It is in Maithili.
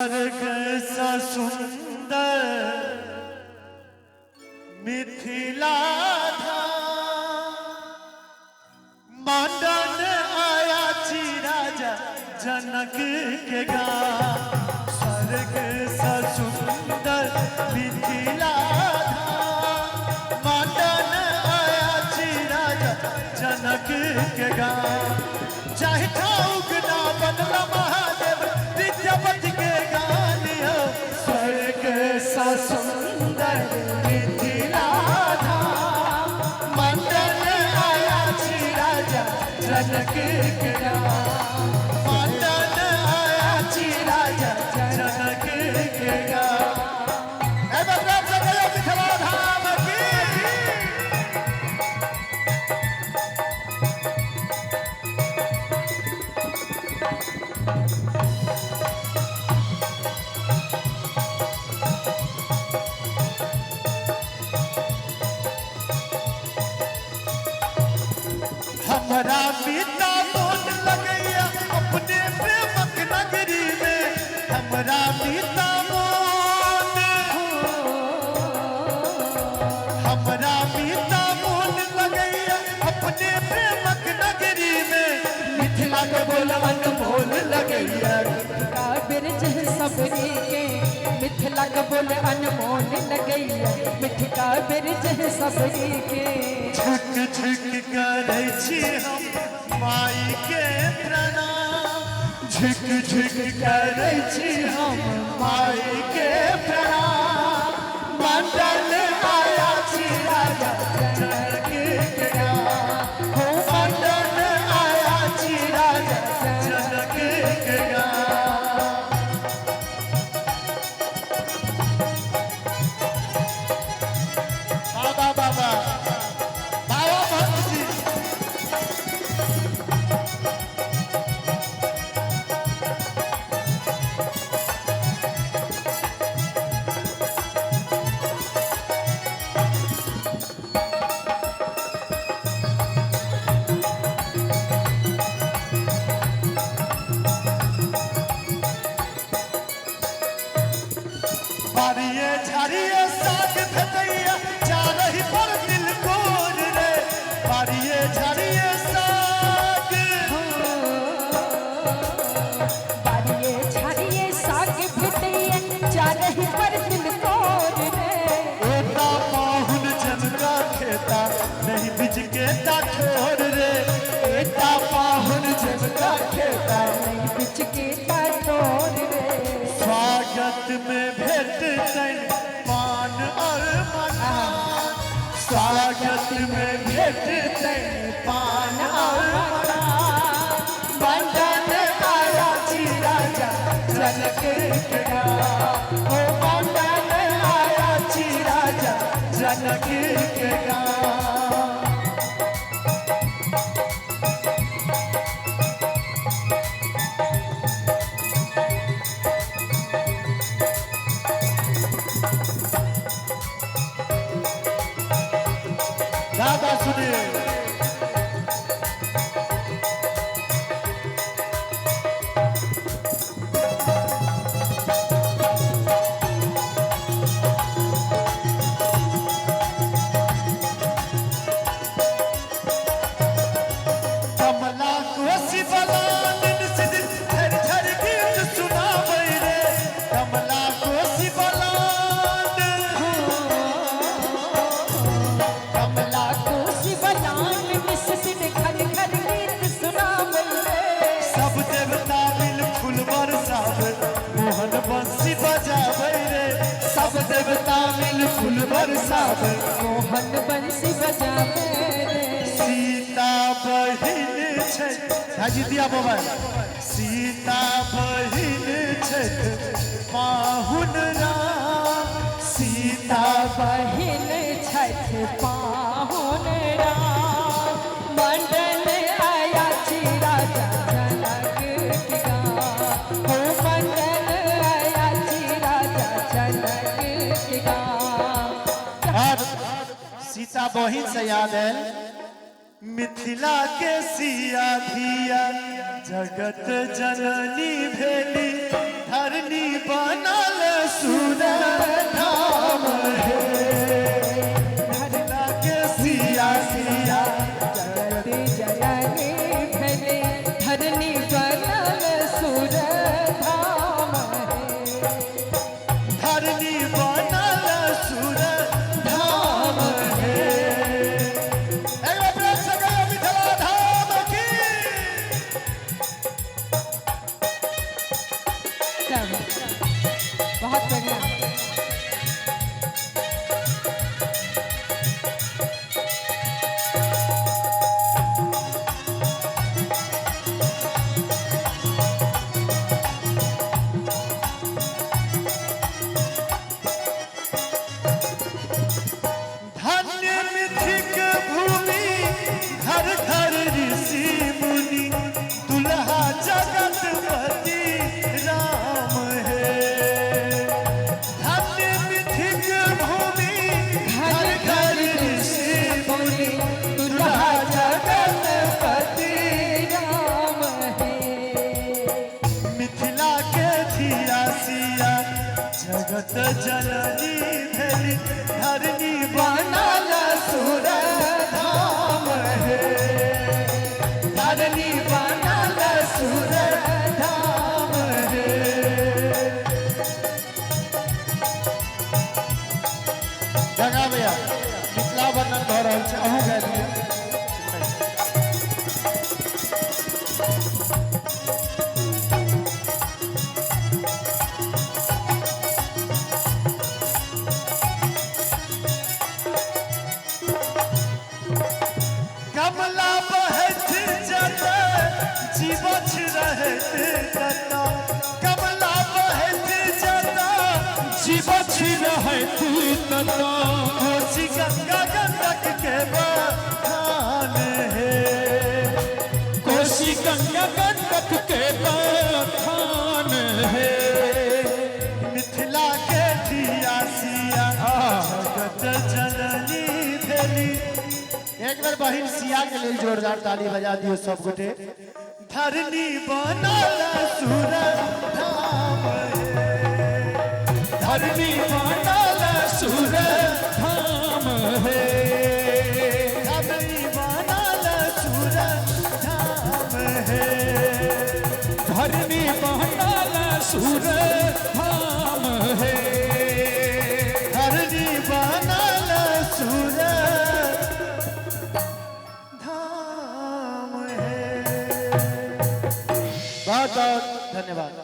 स्वर्ग सा सुंदर मिथिला धाम, मंडन आया छी राजा जनक के गाम। स्वर्ग सा सुंदर मिथिला धाम, मंडन आया छी राजा जनक के गाम। जाहि ठाँ उगना बनला महादेव विद्यापति के गान हो। स्वर्ग सा सुंदर मिथिला धाम, मंडन आया छी राजा जनक के गाम। मंडन आया छी राजा जनक के गाम। ए बबरा से कहियो मिथिला धाम की। हमरा पिता मोन लगैया अपने प्रेमक नगरी में। हमरा पिता मोन, हमरा पिता मोन लगैया अपने प्रेमक नगरी में। मिथिला के बोल अनमोल लगैया, का बिरज सबरी के। मिथिला के बोल अनमोल लगैया, मिथिला बिरज सबरी के। झुक झुक करै छी हम माई के प्रणाम। झुक झुक करै छी हम माई के प्रणाम। मंडल आया छी राजा जनक के गाम। हो मंडल आया छी राजा जनक के गाम। बाबा बाबा बाबा भक्त जी। बारिये झाड़िए साग भेटैया जा रही पर तिलकोर रे। बारिये झाड़िए साग, बारिये झाड़िए साग भेटैया चारही पर तिलकोर रे। एता पाहुन जनका खेता नहीं बिज के ता ठोर रे। एता पाहुन जनका खेता नहीं बिच के तोर रे। स्वागत में भेटतनि पान और मखान। स्वागत में भेटतनि पान और मखान। मंडन आया छी राजा जनक के गाम। हो मंडन आया छी राजा जनक के गाम। दादा सुनिए, कमला कोसी बलान सिद्ध झर झर गीत सुनाबै रे। कमला कोसी बलान, कमला कोसी बलान निस दिन घर घर गीत सुनावे रे। सब देवता मिल फूल बरसावे मोहन बंसी बजाबै रे। सब देवता मिल फूल बरसावे मोहन बंसी बजावे रे। सीता बहिन छै, भाईजी दिया मोबाइल। सीता बहिन छै पाहुन राम। सीता बहिन छठ पाहुन राम। मंडल आया छी राजा जनक के गाम। हो मंडल आया छी राजा जनक के गाम। और सीता बहिन से याद आयल मिथिला के सिया धिया जगत जननी भेली धरनी बनल सुर धाम हे। मिथिला के सिया सिया जगत जननी भेली धरनी बनल सुर धाम हे। धरनी बनल सुर धाम हे। एक बार प्रेम से कहियो मिथिला धाम की। क्या बात, बहुत बढ़िया। धन्य मिथिक भूमि घर घर ऋषि मुनि दुल्हा जगतपति राम हे। धन्य मिथिक भूमि घर घर ऋषि मुनि दुल्हा जगतपति राम हे। मिथिला के धिया सिया जगत जननी भेली धरनी बनल सुर धाम हे। धरनी बनल सुर धाम हे। गंगा भैया मिथिला वर्णन भऽ रहल छै, अहूँ गाबि दियौ। कमला बहत जत जीवछ रहत तत। कमला बहत जत जीवछ रहत तत। कोसी गंगा गंडक के बखान हे। कोसी गंगा गंडक के बखान हे। मिथिला के धिया सिया जगत जननी भेली। एक बार बहिन सिया के लेल जोरदार ताली बजा दियो सब गोटे। धरनी बनल सुर धाम हे। धरनी बनल सुर धाम हे। धरनी बनल सुर धाम हे। धरनी बनल सुर धाम हे। धरनी बनल सुर धाम हे। बहुत बहुत धन्यवाद।